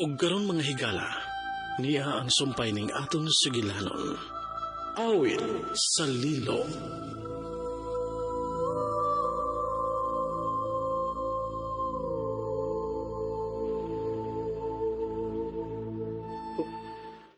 Ug karon mga higala, niya ang sumpay ning aton sugilanon. Awit sa Lilo.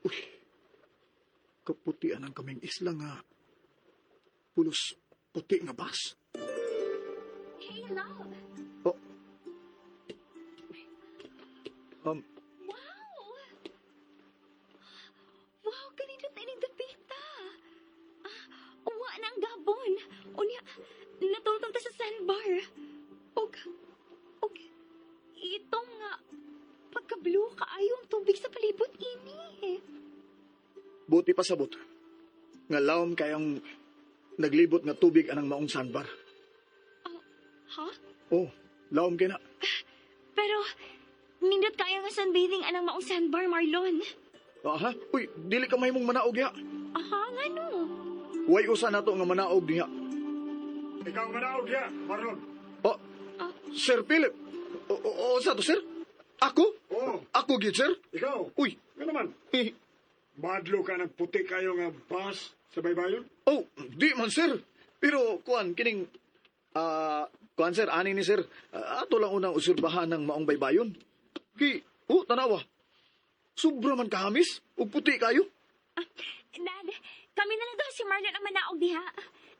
Uy, kaputian ang kaming isla nga pulos puti nga bas. Hey, love! Oh. Wow! Wow, kanindot ining dapita. Ah, uwa na ang gabon. Unya, natultong ta sa sandbar. Og, og, itong nga, pagka-blue kaayo ang tubig sa palibot ini. Buti pa sabot. Nga lawom kayong naglibot nga tubig anang maong sandbar. Ha? Oh, lawom kay na. Pero, nindot kaayo nga sunbathing anang maong sandbar, Marlon. Aha, uy, dili ka mahimong manaog ya. Aha, nga no. Way usa nato nga manaog diha. Ikaw manaog ya, Marlon. Oh, Sir Philip. O, o, o, sa to, sir? Ako? Oo. Ako gid, sir? Ikaw. Uy. Nga naman, madlo ka ng puti kayo nga bas sa baybayon? Oh, di man, sir. Pero, kuan, kining, kuan, sir, ani ni sir, ato lang unang usurbahan ng maong baybayon. Ki, oh, tanawa. Sobra man kahamis, ug puti kayo. Ah, Dad, kami na lang daw si Marlon ang manaog diha.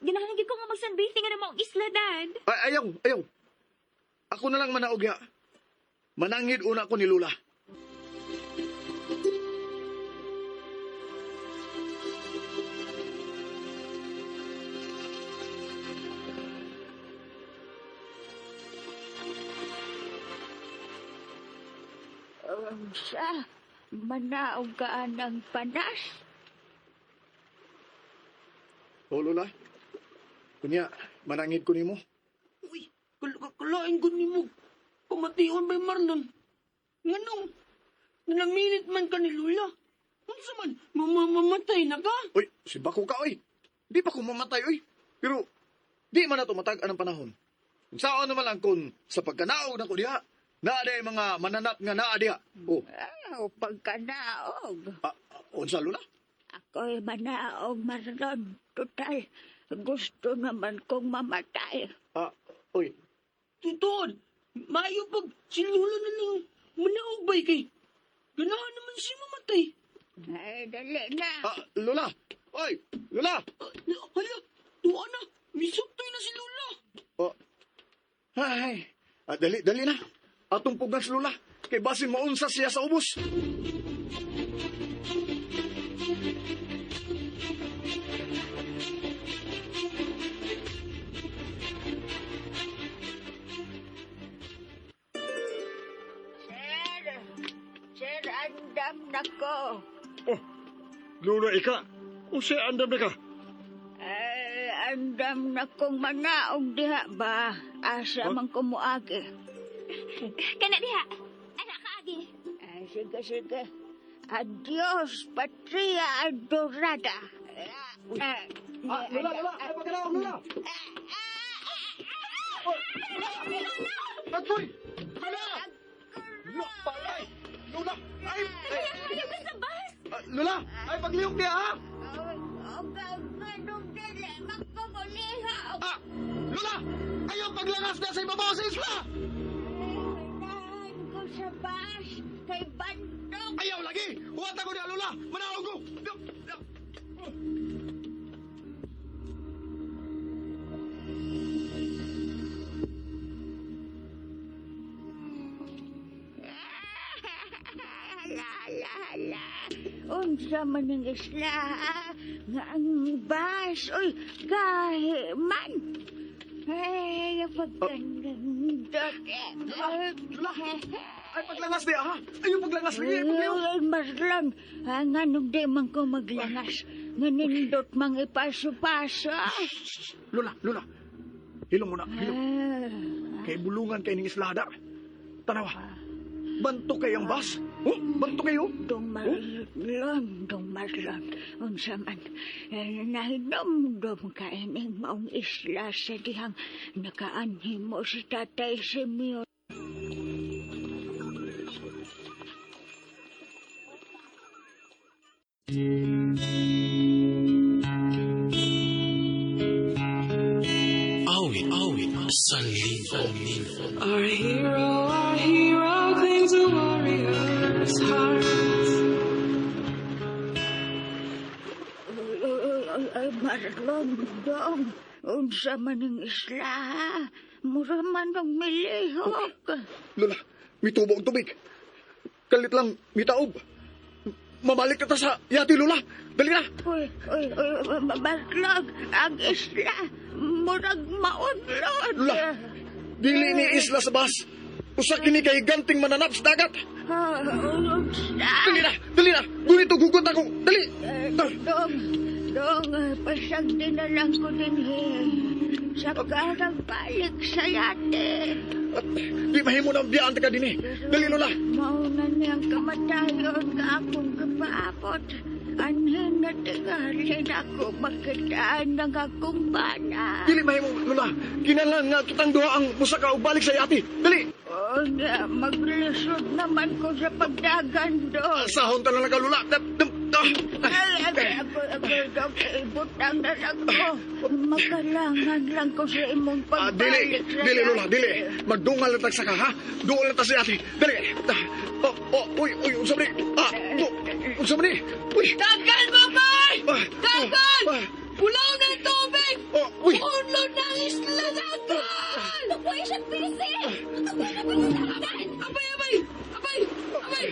Ganahan gyud ko nga mag-sunbathing nga maong isla, Dad. Ay, ayaw, ayaw. Ako na lang manaog ya. Manangid una ko ni Lula. Unsa, manaog ka ng panas. Oh, Lola. Kunya, manangid ko nimo. Uy, kalain ko ni mo. Pamation bay Marlon. Nganong, nanamilit man ka ni Lula. Unsa man, mamamatay na ka? Uy, si Bako ka, oy. Di pa ko mamatay, oy. Pero, di man na tumatag anang panahon. Kung saan naman lang kung sa pagkanaog na ko diha, naa diha mga mananap nga naa diha. Oh, Ah, pagkanaog. unsa, Lola? Ako'y manaog, Marlon. Total, gusto naman kong mamatay. Ah, oy, Tutoon, maayo pag si Lula na lang manaog bay kay. Ganahan naman siya mamatay. Ay, dali na. ah, Lola. Oy, Lola. Ah, hala, tuwa na. Misuktoy na si Lula. Oh. Ay, dali, dali na. Atong pugas, Lola. Kay basin maunsa siya sa ubos. Sir, sir, andam na ko. Oh, Lula, ika. Unsa andam na ka? Ay, andam na kong manaog diha ba? Asa man ko muagi. Kana diha. Anak ka, agi. Ay, sige, sige. Adios, Patria Adorada. Ah, Lola, Lola, ay pagkanaog, Lola. Agoy! Lola! Lola, palay! Lola! Ay! Ay! Ayaw ka sa bus. Ah, Lola! Ay, paglihok niya, ha? Ah! Lola! Ayaw paglangas na sa ibabaw sa isla! Ko sa bus kay Bandong. Ayaw lagi! Huwag ko niya, Lola! Manaog ko! Hala, hala, hala. Unsa man ang isla, ha? Nga ang bus, uy, gahi man. Ay, pagkandot. Lola! Ay, paglangas niya, ha? Ayaw paglangas lagi! Ay, paglihok! Ay, Marlon, nganong di man ko maglangas. Nga nindot mang ipaso-paso. Lola, Lola! Hilong mo na, hilong. Kay bulungan kay ning islada. Tanawa. Banto kay ang bus. Oh, banto kayo. Dong Marlon, Dong Marlon, unsa man, nahinomdom ka ining maong isla sa dihang nakaanhi mo si Tatay Simeon. sa Lino. Our hero claims a warrior's heart. Ay, Marlon, dong. Unsa man ang isla, ha? Mura man ang milihok. Lola, mitubo ang tubig. Kalit lang, mitaob. Mamalik ka ta sa yati, Lola. Dali na. Uy, uy, uy, Marlon, ang isla. Murag maudlod. Lola, dili ni isla sa bas. Usa kini kay ganting mananap sa dagat. Ah, unsa? Dali na, dali na. Gunito gugot ako. Dali. Dong, dong, pasagdi na lang ko din eh. Sa karang balik sa yate. At di mahimo na ang biyaan ta ka dinhi. Dali, Lola. Mauna niyang kamatayon nga akong kapaabot. Anhin na tingalin ako makitaan ng akong bana. Dili mahimo, Lola. Kinahanglan nga kitang duha ang musaka og balik sa yati. Dali. O nga, maglisod naman ko sa pagdagan doon. Sahon ta na lang ka, Lola. Ay, ay, ako, ako, dong, ibutang na lang ko. Makalangan lang ko sa imong Ah, dili, pagbalik sa dili, Lola, yate. dili. Magdungal na tag saka, ha? Duol na ta sa yati. Dali. Oh, oh, uy, uy, unsa man ni? Ah, oh, unsa man ni? Uy. Dagan, babay! Ah, Dagan! ah, Pulaw ng tubig! Oh, uy. Unlod ng isla, dagan! Tukoy siya, busy! Tukoy na ko sa dagan! Abay, abay! Abay! Abay!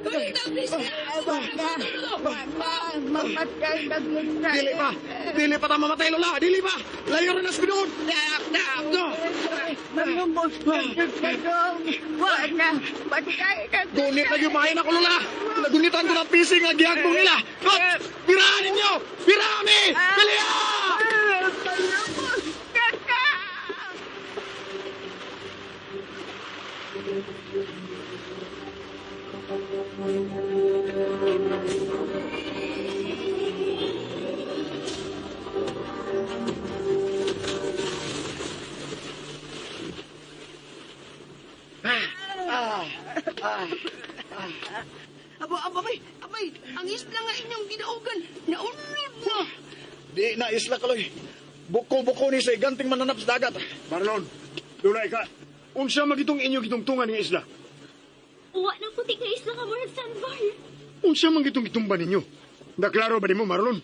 Gawin ang isla! Ay, wala, wala, mamatay na kita. Dili pa. Dili pa ta mamatay, Lola. Dili pa. Layo rin na sa binuon. No. Manumos na sa dong. Wala, patay na kita. Gunit na yumahin ako, Lola. Nagunitan ko ng pising nga gihagbong nila. Oh, pirahan ninyo! Pirami! Dali ah! Manumos na ka! Aba, abay, abay! Ang isla nga inyong ginaugan, naunlod na! Di na isla kaloy. Buko-buko ni sa ganting mananap sa dagat. Marlon, dulay ka. Unsa magitong inyo gitungtungan ng isla? Wa ng puti nga isla nga murag sandbar. Unsa man gitong gitumba ninyo? Naklaro ba nimo, Marlon?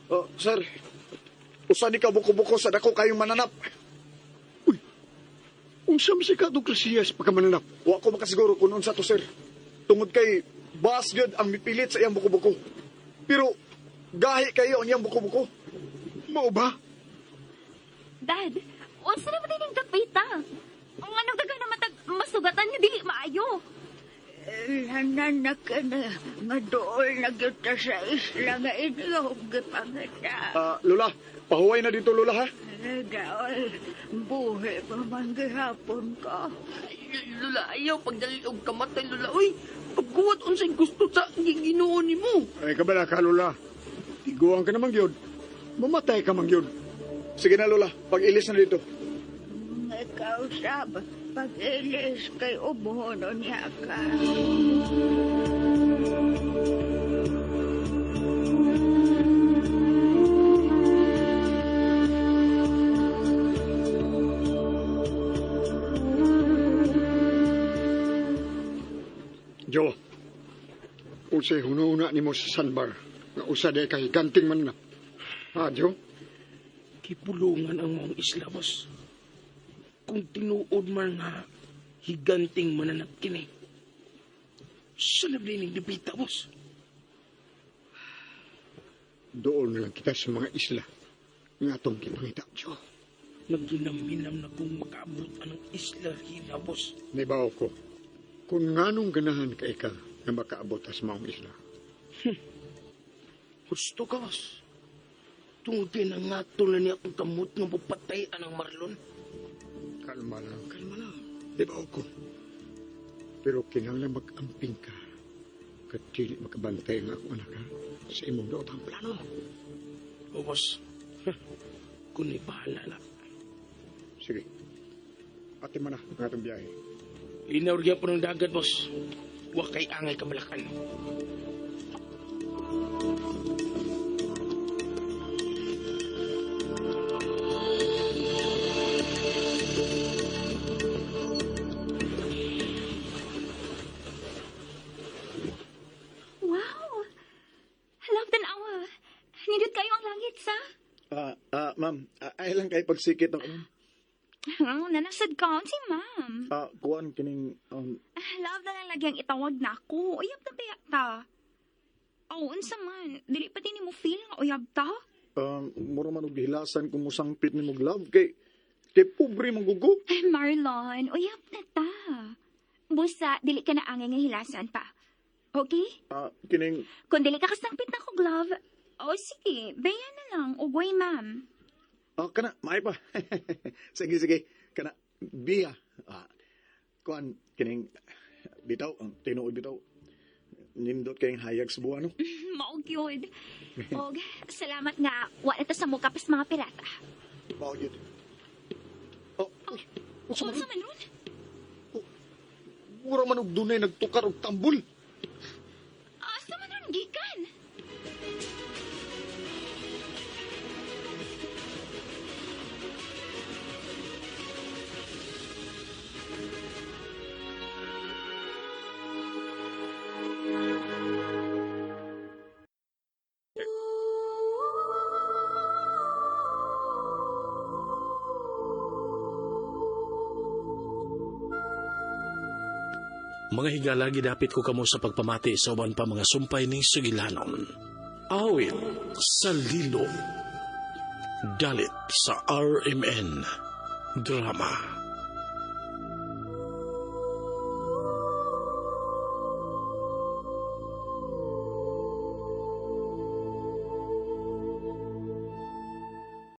Oh, sir. Usa ni ka buko-buko sa dako kayong mananap. Unsa man sa kadong klasiyas pagkamananap? Wa ko makasiguro kung unsa to, sir. Tungod kay bas gyud ang mipilit sa iyang buko-buko. Pero gahi kayo ang iyang buko-buko. Mao ba? Dad, unsa na ba din ang dapita? Ang anong dagan na matag masugatan nga dili maayo. Lanan na ka na, nga dool na kita sa isla nga inyong gipangita. Ah, Lola, pahuway na dito, Lola, ha? Daol, buhi pa man gihapon ko. Lula, ayaw pagdali og kamatay, Lula. Uy, pagkuwat unsay gusto sa Ginoo nimo. Ay kabala ka, Lola. Tiguan ka naman gyud. Mamatay ka man gyud. Sige na, Lola. Pag-ilis na dito. Ikaw, sab, pag-ilis kay ubonon niya ka. Jo, unsay hununa nimo sa sandbar nga usa day ka higanting mananap. Ha, Jo? Kipulungan ang maong isla, boss. Kung tinuod man nga, higanting mananap kini. Sa nabli ning dipita, boss. Doon na lang kita sa mga isla nga atong gipangita, Jo. Naginam-hinam na kung makaabot anang isla hina, boss. Nibaw ko, kung nganong ganahan kay ka nga makaabot sa maong isla. Gusto ka, boss. Tungod kay nangato na niya akong kamot nga mapatay anang Marlon. Kalma lang, kalma lang. Nibaw ko. Pero kinahanglan mag-amping ka. Kat dili makabantay ang akong anak ha, sa imong daotang plano. O, boss. Kung bahala na. Sige. Ate man na ang atong biyahe. Linaw po ng dagat, boss. Wa kay angay kamalakan. Ma'am, ay lang kay pagsikit ng ma'am. Oh, nanasad ka. Si ma'am. Kuan kining Ah, love na lang lagi ang itawag na ako. Uyab na baya ta. Oh, unsa man. Dili pa din mo feel nga uyab ta. Mura man og gihilasan kung musangpit nimo og love kay kay pobre man gugo. Ay, Marlon, uyab na ta. Busa, dili ka na angay nga hilasan pa. Okay? Kining Kung dili ka kasangpit na ko, glove, oh, sige, baya na lang. Ugoy, ma'am. Kana maay pa. Sige, sige. Kana biya. Kuan kining bitaw ang tinuod bitaw. Nindot kayong hayag sa buwan, no? Mao gyud. Og salamat nga wa na ta sa muka pas mga pirata. Mao gyud. Oh, uy, unsa man? Unsa man ron? Mura man og dunay nagtukar og tambol. Asa man ron gikan? Mga higala, gidapit ko kamo sa pagpamati sa uban pa mga sumpay ning sugilanon. Awit sa Lilo. Dalit sa RMN Drama.